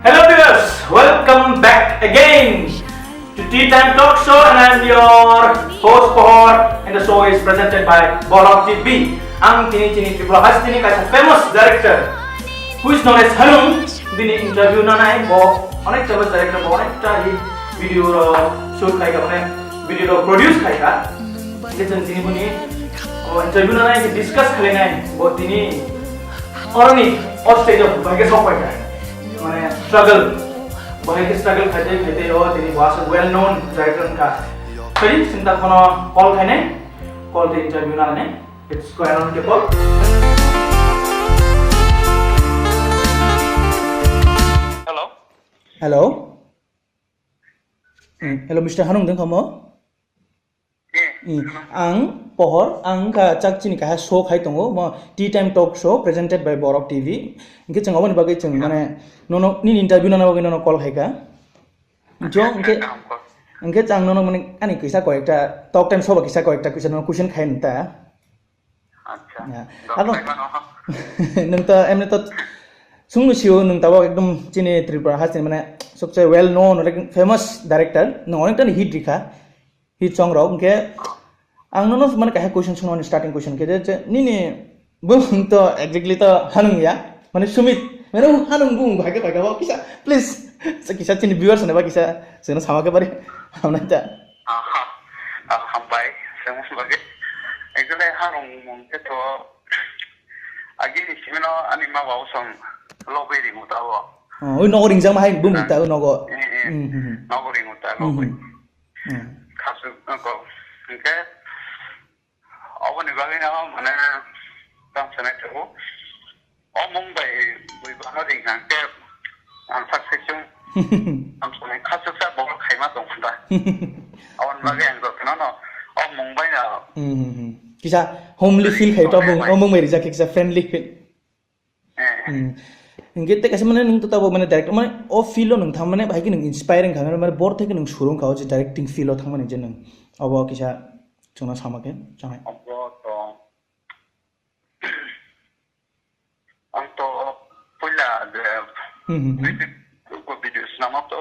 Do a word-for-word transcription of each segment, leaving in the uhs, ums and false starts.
Hello viewers, welcome back again to Tea Time Talk Show, and I am your host Pohor, and the show is presented by Borok T V. Ang tini tini Tripura Hastini kaisa famous director, who is known as Hanung, bini interview nanai, bo onek famous director, bo onek ta hi video ro shoot khai ka, mane video ro produce khai ka. Hingke chwng tini boni, o, interview nanai, discuss khlainai, bo tini oroni o stage o bahai khe sok pai kha. Mane struggle, bahai khe struggle khaitwi khaitwi o tini bo aswk well known director wngkha. Phai chwng ta khono call khainai, call tei interview nanai. Let's go ahead on the call. Hello. Hello. Hmm, hello, Mister Hanung dong kamo? Hmm, ang Pohor, ang ka chak chini kaha show khai tongo, mo Tea Time Talk Show presented by Borok T V. Hingke chwng oboni bagwi chwng mane nono nini interview nana bagwi nono call khai ka. Jo, hingke, hingke chang nono mane ani kisa koyekta talk time show ba kisa koyekta kisa nono question khai nta. Acha. Ya. Dok Abo, khaimano. Nwng to, emni to, sungno sio nwng tabok ekdom chini Tripura hasteni mane sobse well known, like, famous director. Nwng onekta ni hit rikha. Hit song rok, hingke ang nono mane kaisa question sungmani, starting question khe je, je nini bumung to exactly to Hanung ya, mane Sumit, mane o Hanung bumung bai khe bai khe bo kisa, please, kisa chini viewers ni ba kisa chwngno sama khe bari hamnai ta. Aha. Ah, hambai, sengmo bagwi. Actually, Hanung mung khe to agi ni simino ani ma babu song lobwi ringo ta bo. Oh, oi nogo ringjak ma hai bumung ta o nogo. Eh, eh. Hmm, hmm, hmm. Nogo ringo ta lobwi. Hmm. Hmm. Khasuk ko. Hingke oboni bagwi no mane tang sanai thago. O mung bai bui bahari hingke ang sak seksung ang soni khasuk sa bol khaima tong khunda. Aboni bagwi ang jotono no o mung bai no. Hmm, hmm, hmm. Kisa homely feel khai to mung, o mung bai rijak kisa friendly feel. Eh. Hmm. Hingke te kaisa mane nwng to tabo mane direct mane o field o nwng thang mane bahai ke nwng inspiring kha mane bor theke nwng surung kha o je directing field o thang mane je nwng obo kisa chwngno sama khe chanai. Obo to ang to puila je Hmm, hmm, hmm. Music ko video snama to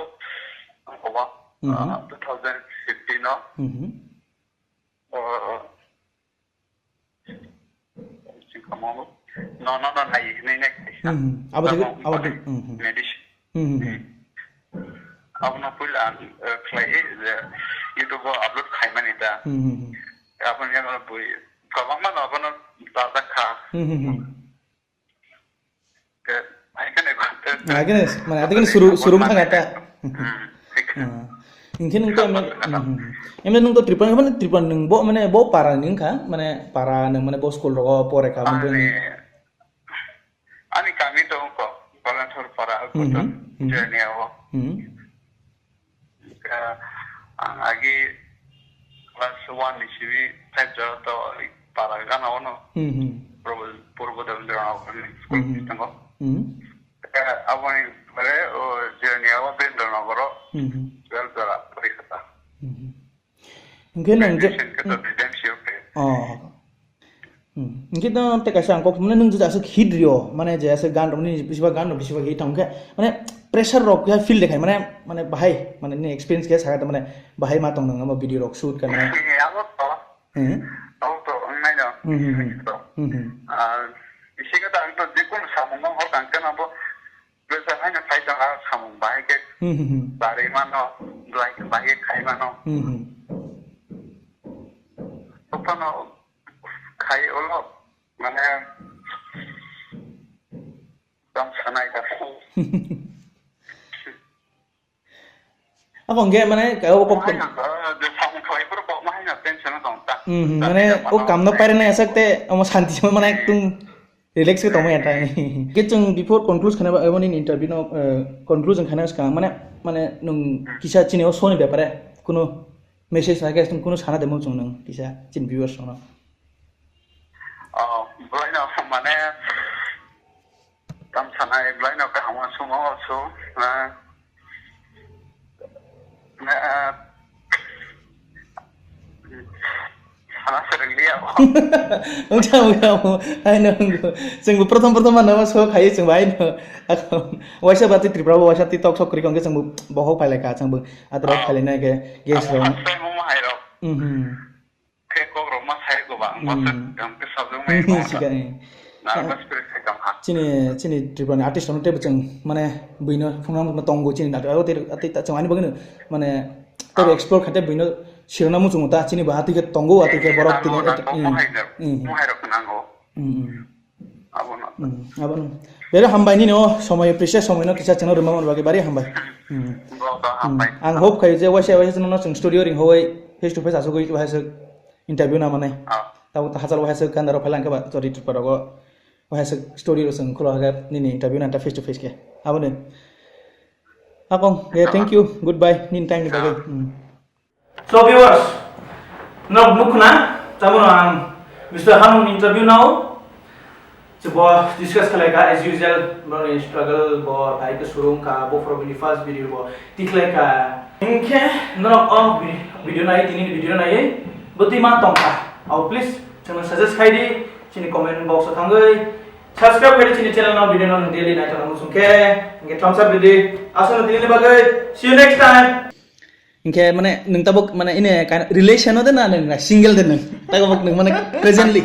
ang obo Hmm, hmm. ah, two thousand fifteen o Hmm, hmm. o No, no, no, nai hinwi nai. Hmm, hmm. Abo theke, abo theke, hmm, hmm. Meditation. Hmm, hmm, hmm. Abono puila ang, eh, khlai, eh, je YouTube o upload khaimani ta. Hmm, hmm, hmm. Aboni yago bui kwbangma no abono dajak kha. Hmm, hmm, hmm. Ke, hai khe ne ko, te, te. Hai khe ne, mane, abo ate khe ne suru, surung thang ta. Hmm, hai khe. Ah. Hingke nwng to emne, hmm, hmm, hmm. Emne nwng to Tripura, mane Tripura nwng bo, mane bo para ni wngkha, mane para nwng mane bo school rogo pore kha, mane. Ani, ani kami to wngkha, Balanthor para, hmm, Kotor, hmm, hmm. Jernia o. Hmm. Ka, ang agi class one ni simi five jora to para gana ono. Hmm, hmm. Purbo, Purbo Devendra Nagar ni school Hmm, hmm. Tongo. Hmm. Ka, aboni pore o Jernia o Devendra Nagar o Hmm, hmm. twelve jora porikha ta. Hmm, hmm. Hingke nang je, graduation khe to hmm. Bidang siyok khe. Oh. Hmm. Hingke to tei kaisa ang kok mane nwng je aswk hit rio, mane je aswk gan rok ni bisi ba gan rok bisi ba hit thang khe, mane pressure rok ya feel de khai, mane, mane bahai, mane ni experience khe sakha mane bahai ma tong nang amo video rok shoot khe mane. Amo to. Hmm. Amo to, ang nai no. Hmm, hmm, hmm. To. Hmm, hmm. Ah, isi khe to ang to jikun samung no hor kang khe abo Bwsa haino phai tongkha samung bahai khe Hmm, hmm, hmm. Barwi mano, belai khe bahai khe khai mano. Hmm, hmm. Ophano khai ulo mane tong sanai da. Abo hwnkhe mane kaya o kok. Hai nang, eh, je samung khlai phuru kok ma hai nang tension o tong ta. Hmm, hmm, mane o kam no pairwnai asak te omo santi se mane ekdom relax khe tongmani ya tai. Khe chwng before conclude khaina ba, abo nini interview no, eh, conclusion khaina swkang mane, mane nwng kisa chini o show ni bepare kunu message hai khe kunu sana de mung chwng nwng kisa chini viewers rok no. Oh, belai no mane Tam sanai belai no kaham uansukma uansuk, ah, ah, Wngkha, wngkha, wngkha. Haino wngkha. Chwngbo prothom, prothom ma nangma sok hai chwngbo haino. Ako, waisa ba twi Tripura bo waisa twi tok sok kwrwi kha, hwnkhe chwngbo bohok phai lai kha, chwngbo atrok phai lai nai khe guest rok. First time omo hai rok. Mhm. Khe kok rok ma sai go ba, ma se Hmm. tong khe sabjak nai Hmm, kok. Sika, eh. Nervous spirit khai tong kha. Chini, chini Tripura ni artist rok no teibo chwng mane buino phunukna tongo chini natok. Abo tei, tei, tei chwng ani bagwino mane teibo explore khaite buino sirona muchungo ta chini bo hati khe tongo, hati khe borok tini. Nango, nango, hmm, mohai rok, hmm, mohai rok nango. Hmm, hmm. Abono. Hmm, abono. Bere hambai nini o somoi, precious somoi no kisa chwngno rwma bagwi bari hambai. Hmm. Bo to hambai. Hmm. Ang hope khayo je waisa waisa chwngno chwng studio ring hoi face to face asugwi waisa interview na mane. Ah. Tabo ta hachal waisa ganda rok phalang khe ba chori Tripura rogo waisa story rok chwng khulo haga nini interview na ta face to face khe. Aboni. Akong, yeah, thank you. Goodbye. Nini time ni bagwi. Ah. Hmm. So viewers, nok nukhna, tamono ang Mister Hanung interview nao, se bo discuss khlai kha as usual, boni struggle bo hai khe surung kha, bo from the first video bo tikhlai kha. Hinkhe norok o vi-, video nai, tini video nai, bo twi ma tong kha. Ao please, chwngno suggest khai di, chini comment box o thangwi, subscribe khai di chini channel no, video no daily nai tongna muchung khe, hinkhe thumbs up di di, aswkno tini bagwi, see you next time. Hinkhe mane nwng tabuk mane ine kaino relation o de na nwng single de nwng? Tabuk nwng mane presently.